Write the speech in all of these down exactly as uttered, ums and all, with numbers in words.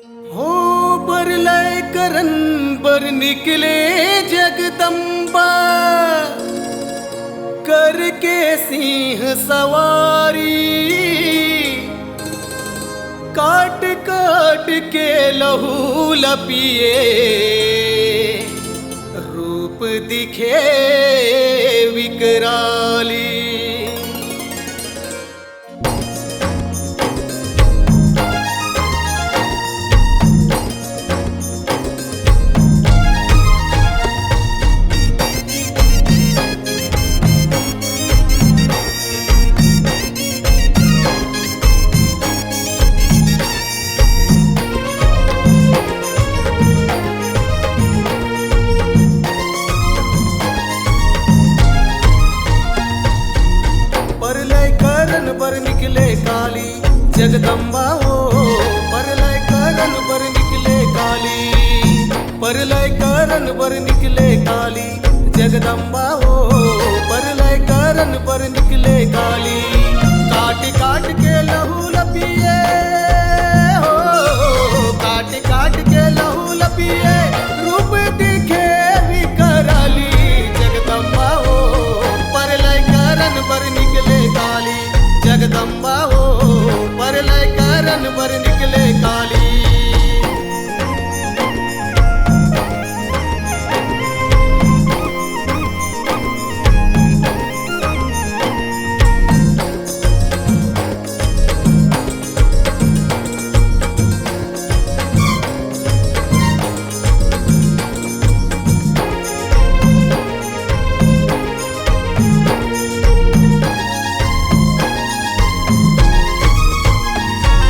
हो बरलय करन बर निकले जगदम्बा, करके सिंह सवारी। काट काट के लहू ल पिए, रूप दिखे विकराली। परलय करन बर निकले काली जगदम्बा ओ, परलय करन बर निकले काली, परलय करन बर निकले काली जगदम्बा ओ, परलय करन बर निकले काली। काट काट के लहू ल पिए हो, काट काट के लहू ल पिए, रूप दिखे विकराली जगदम्बा ओ, परलय करन बर निकले काली जगदम्बा ओ, परलय करन बर निकले काली।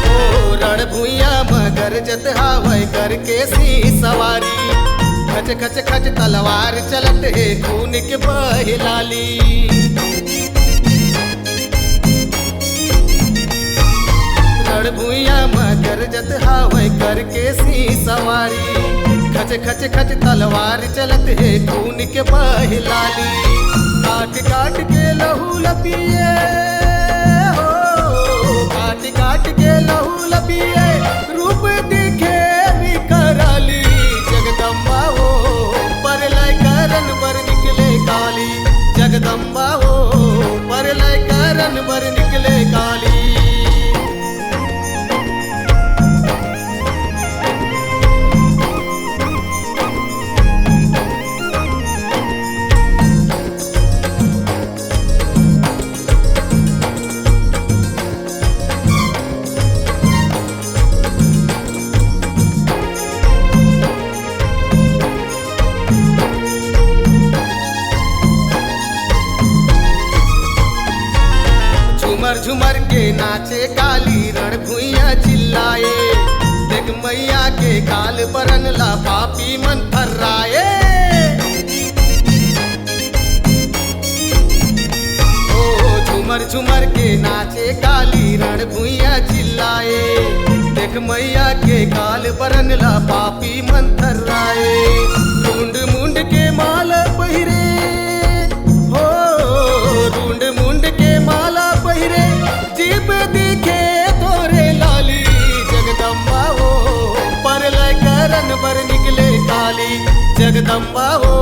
ओ रण भुइयां म गरजत हावय करके सिंह सवारी। खच खच खच तलवार चलत हे खून के बहे लाली। रण भुइयां म गरजत हावय करके सिंह सवारी। खच खच खच तलवार चलत हे खून के बहे लाली। काट काट के लहू ल पिए हो, काट काट के लहू ल पिए, रूप दिखे विकराली जगदम्बा ओ, परलय करन बर निकले काली जगदम्बा ओ, परलय करन बर निकले काली। झुमर झुमर के नाचे काली रण भुइयां चिल्लाए, देख मैया के काल बरन ला पापी मन थर्राए। ओ झुमर झुमर के नाचे काली रण भुइयां चिल्लाए, देख मैया के काल बरन ला पापी मन थर्राए। रूंड मुंड के माला पहिरे हो, रूंड मुंड के माला पहिरे, जीभ दिखे तोरे लाली जगदम्बा ओ, परलय करन बर निकले काली जगदम्बा ओ,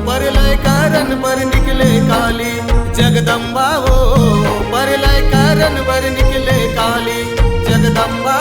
परलय करन बर निकले काली जगदम्बा ओ, परलय करन बर निकले काली जगदम्बा